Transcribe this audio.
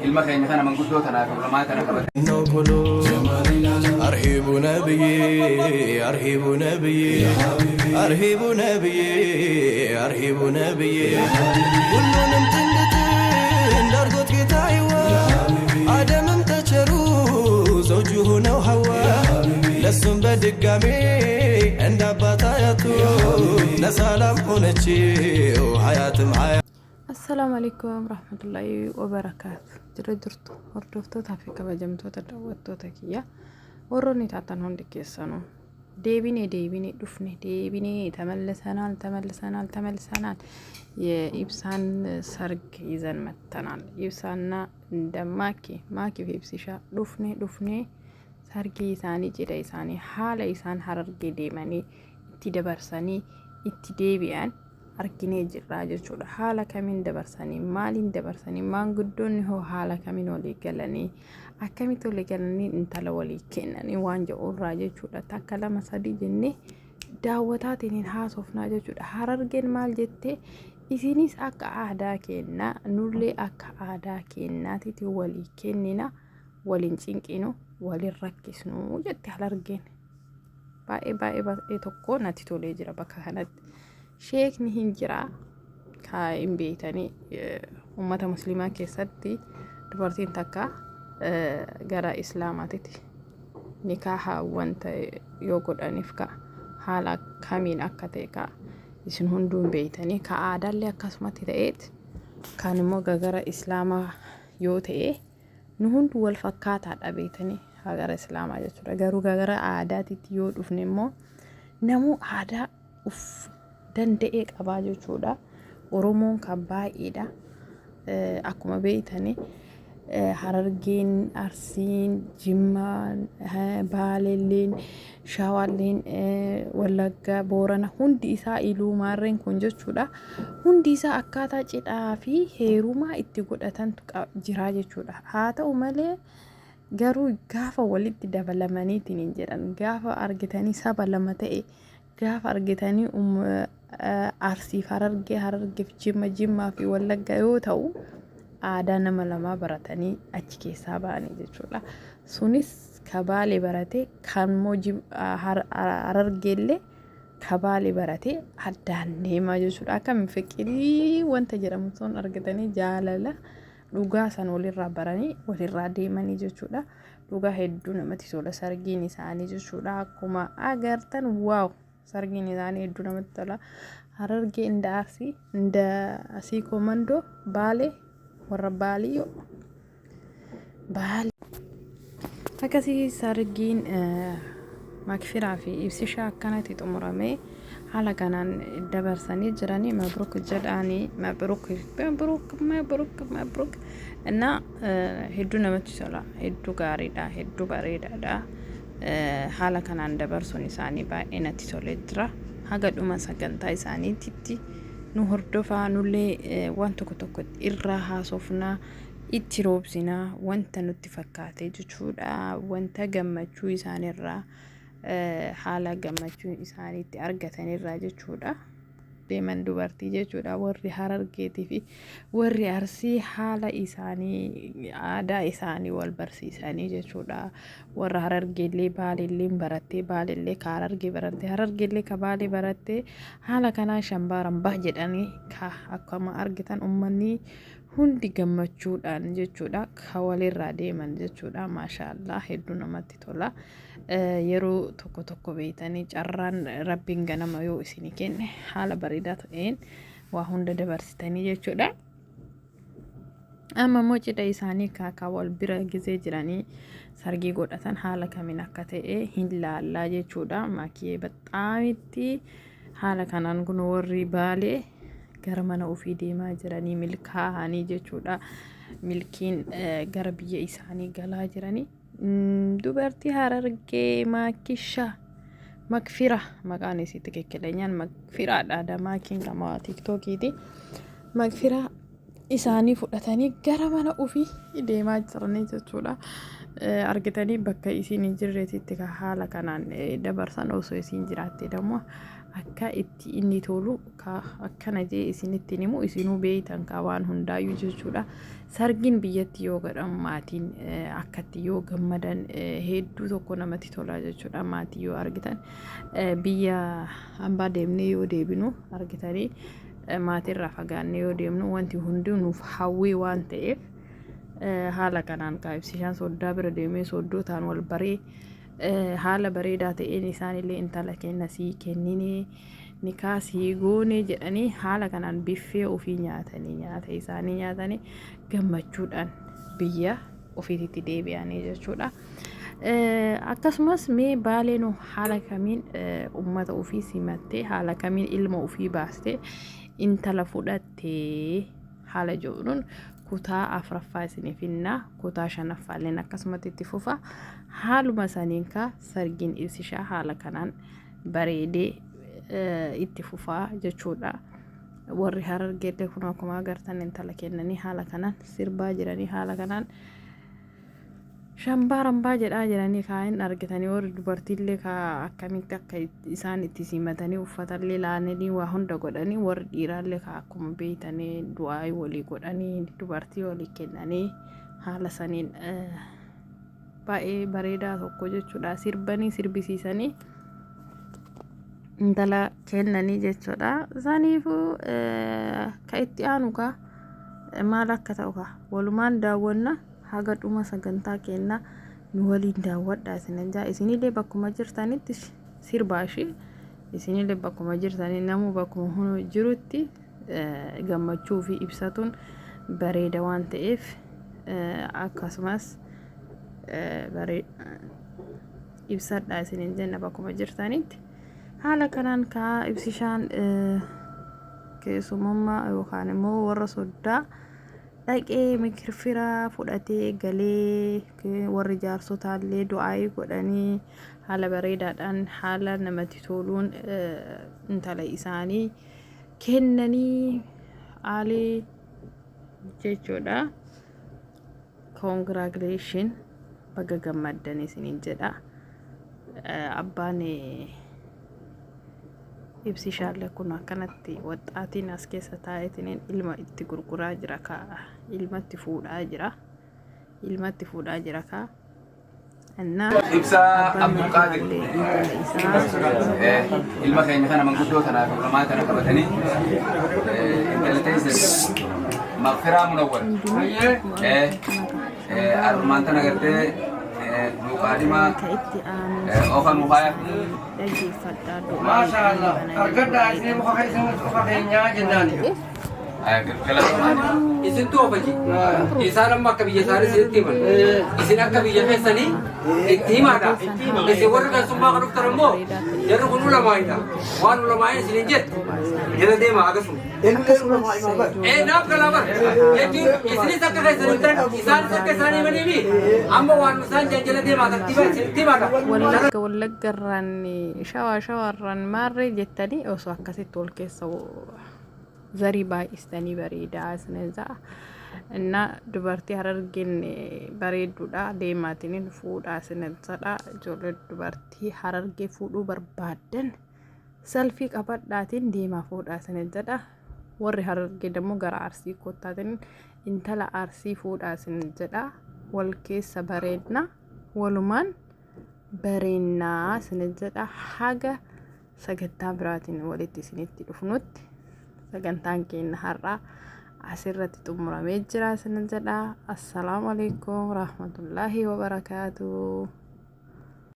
Ilma keenya kana manguddoo tanaa fi ulamaa tana qabate. አርሂቡ ነብዬ አርሂቡ ነብዬ አርሂቡ ነብዬ አርሂቡ ነብዬ ሁሉንም ጥንድ ጥንድ አርጎት ጌታዬዋ አደምም ተቸሩ ዘውጁ ሆነው ሐዋ ለሱም በድጋሜ እንደ አባት አያቱ ለሰላም ሆነችው ሀያትም ሀያ Assalaamu alaikum warahmatullahi wabarakaatu. Jira jirtu hordoftootaa fi kabajamtoota daawwattoota kiyya warroonni taatan hundi keessanuu deebine deebine dhufne deebine ተመልሰናል ተመልሰናል ተመልሰናል። የኢብሳን ሰርግ ይዘን መጥተናል። ኢብሳና እንደ ማኪ ማኪ fi ibsishaa dhufne dhufne sargii isaanii cidha isaanii haala isaan Harargee deemanii itti dabarsanii itti deebi'an arginee jirra jechuudha. Haala kamiin dabarsanii maaliin dabarsanii maanguddoonni hoo haala kamiin walii galanii akkamitti walii galanii intala walii kennanii waan jedhu irraa jechuudha. Takka lama sadii jennee daawwataatiin haasofnaa jechuudha. Harargeen maal jettee isinis akka aadaa keennaa nullee akka aadaa keennaatitti walii kennina waliin cinqinu waliin rakkisnu jette Harargeen. Baay'ee baay'ee baay'ee tokko natti tolee jira bakka kanatti. Sheekni hin jira ka hin beeytanii ummata musliimaa keessatti dubartiin takka gara islaamaatitti nikaaha wanta yoo godhaniif ka haala kamiin akka ta'e ka isin hunduu hin beeytanii ka aadaallee akkasumatti ta'eet kan immoo gara islaamaa yoo ta'e nu hundu wal fakkaataadha beeytanii gara islaamaa jechuudha. Garuu gara aadaatitti yoo dhufne immoo namuu aadaa uf danda'ee qabaa jechuudha. Oromoon kan baay'eedha. Akkuma beeytanii Harargeen, Arsiin, Jimmaan, Baalelleen, Shawaalleen, Wallaggaa, Boorana hundi isaa Iluu Maarreen kun jechuudha. Hundi isaa akkaataa cidhaa fi heerumaa itti godhatantu jira jechuudha. Haa ta'u malee garuu gaafa walitti dabalamaniitiin hin jedhan gaafa argitanii saba lama ta'e gaafa argitanii Arsiif Harargee, Harargeef Jimma, Jimmaa fi Wallagga yoo ta'u aadaa nama lamaa baratanii achi keessaa ba'anii jechuudha. Sunis ka Baalee barate kan immoo Harargeellee ka Baalee barate addaan deemaa jechuudha. Akkami fiqirii wanta jedhamu sun argatanii jaalala dhugaa san walirraa baranii walirraa deemanii jechuudha. Dhugaa hedduu namatti tola sargiin isaanii jechuudha. Akkuma agartan waaw sargiin isaanii hedduu namatti tola. Harargee inda Arsii inda Asii Komandoo Baalee warra Baaliyyoo Baalee. Akkasii sargiin Makfiraa fi Ibsishaa akkanatti xumuramee haala kanaan dabarsanii jiranii mabruk jedhaanii mabruk mabruk mabruk mabruk እና hedduu namatti tola hedduu gaariidha hedduu bareedaadha haala kanaan dabarsuun isaanii baay'ee natti tolee jira haga dhuma sagantaa isaaniititti nu hordofaa nullee waan tokko tokko irraa haasofnaa itti roobsinaa wanta nutti fakkaate jechuudha wanta gammachuu isaaniirraa haala gammachuu isaaniitti argatanirraa jechuudha. Deeman dubartii jechuudha warri Harargeetii fi warri Arsii haala isaanii aadaa isaanii wal barsiisanii jechuudha. Warra Harargeellee Baaleellee barattee Baaleellee ka Harargee barattee Harargeellee ka Baalee barattee haala kanaa shambaarambaa jedhanii ka akkuma argitan ummanni hundi gammachuudhaan jechuudha ka walirraa deeman jechuudha. Maashaallah hedduu namatti tola. Yeroo tokko tokko beeytanii carraan rabbiin ganama yoo isinii kenne haala bareedaa ta'een waa hunda dabarsitanii jechuudha. Amma immoo cidha isaanii kaakaa wal bira gizee jiranii sargii godhatan haala kamiin akka ta'e hin laallaa jechuudha. Makiyee baxaamitti haala kanaan kun warri Baalee gara mana ofii deemaa jiranii milkaa'anii jechuudha. Milkiin gara biyya isaanii galaa jiranii. Dubartii Harargee Maakisha Makfira maqaan isii tikikkileenyaan Makfiraadha. Damaakiin kama tiktookiiti. Makfiraa isaanii fudhatanii gara mana ofii deemaa jiranii jechuudha. Argitanii bakka isiin hin jirreetitti haala kanaan dabarsan osoo isiin jiraatte dammoo Akka itti inni tolu ka akkana jee isinitti himu, isinuu beeytan ka waan hundaayyuu jechuudha. Sargiin biyyatti yoo godhamu maatiin akkatti yoo gammadan hedduu tokko namatti tola jechuudha. Maatii yoo argitan, biyya hambaa deemnee yoo deebinu argitanii, maatiirraa fagaannee yoo deemnu wanti hundi nuuf hawwii waan ta'eef, haala kanaan kaa Ibsishaan soddaa bira deemee soddootaan wal baree, haala bareedaa ta'een isaanillee intala kenna sii kenninee, nikaa sii goone jedhanii, haala kanaan biffee ofii nyaatanii, nyaata isaanii nyaatanii gammachuudhaan biyya ofiitti deebi'anii jechuudha. Akkasumas mee Baaleen haala kamiin ummata ofii simattee, haala kamiin ilma ofii baastee intala fudhattee haala jedhuun kutaa afuraffaa isiniif hinnaa, kutaa shanaffaalleen akkasumatti itti fufa. Haaluma saniin kaa sargiin Ibsishaa haala kanaan bareedee itti fufaa jechuudha. Warri Harargeellee kun akkuma agartan intala kennanii haala kanaan sirbaa jiranii, haala kanaan shambaa rambaa jedhaa jiranii kaa'in argitanii. Warri dubartiillee kaa akkamitti akka isaan itti simatanii, uffatallee laananii, waa hunda godhanii, warri dhiiraallee kaa akkuma beeytanii du'aa walii godhanii, dubartii walii kennanii, haala saniin baay'ee bareedaa tokko jechuudha. Sirbanii sirbisiisanii intala kennanii jechuudha. Saniifuu ka itti aanu kaa maal akka ta'u kaa walumaan daawwanna. Haga dhuma sagantaa kennaa nu waliin daawwadha isinan jaa. Isinillee bakkuma jirtanitti sirbaa ishee, isinillee bakkuma jirtanii, namuu bakkuma hunu jirutti gammachuu fi ibsatuun bareeda waan ta'eef, akkasumas ibsadha isinin jenna bakkuma jirtanitti. Haala kanaan kaa Ibsishaan keessummaa yookaan immoo warra soddaa dhaqee mikirfira fudhatee galee, warri jaarsotaallee du'aayii godhanii, haala bareedaadhaan, haala namatti toluun intala isaanii kennanii aalee jechuudha. Congratulation, baga gammaddan isiniin jedha. Abbaan Ibsishaallee kun akkanatti waxxaatiin as keessa taa'eetiin ilma itti gurguraa jira kaa, ilmatti fuudhaa jira, ilmatti fuudhaa jira kaa. Innaa Ibsaa abbaan Abdulqaadir. manaallee intala isaa Ilma keenya kana manguddoo tanaa fi ulamaa tana qabatanii intala teessan Magfiraa Munawwar. Armaan tana gartee nuuqaadhimaa ka itti aanu ofa nuuqaaya. dhaggeeffadhaa du'aa. Maasha Allah. Argadhaa isin muka isin muka keenyaa jennaan. Galatomaa. Isintu ofaji. Isaan amma akka biyya isaanii isinitti himan. Isin akka biyya keessanii itti himaadha. Isin warri keessummaa kan dhuftan immoo jarri kun ulamaa'idha. Waan ulamaa'in isin hin jettu. Jala deema akkasuma. Ee, naaf galaa bara. Jechuun isinis akka keessan himtan, isaanis akka isaan himanii fi amma waan isaan jala deemaa tartiiba isinitti himaadha. Wallagga Wallaggarraan, Shawaa Shawaarraan, maarree jettanii osoo akkasitti wal keessa zarii baay'istanii bareedaa isin ta'a. Innaa dubartii Harargeen bareedduudha, deemaatiin fuudhaa isin jedha. Ijoollee dubartii Harargee fuudhuu barbaaddan salfii qabadhaatiin deemaa fuudhaa isin jedha. Warri Harargee dammoo gara Arsii kottaatiin intala Arsii fuudhaa isin jedha. Wal keessa bareedna, walumaan bareennaa isin jedha. Haga sagantaa biraatiin walitti isinitti dhufnutti sagantaan keenya har'aa asirratti xumuramee jira isin jedha. Assalaamu alaikum rahmatullaahi wabarakaatu.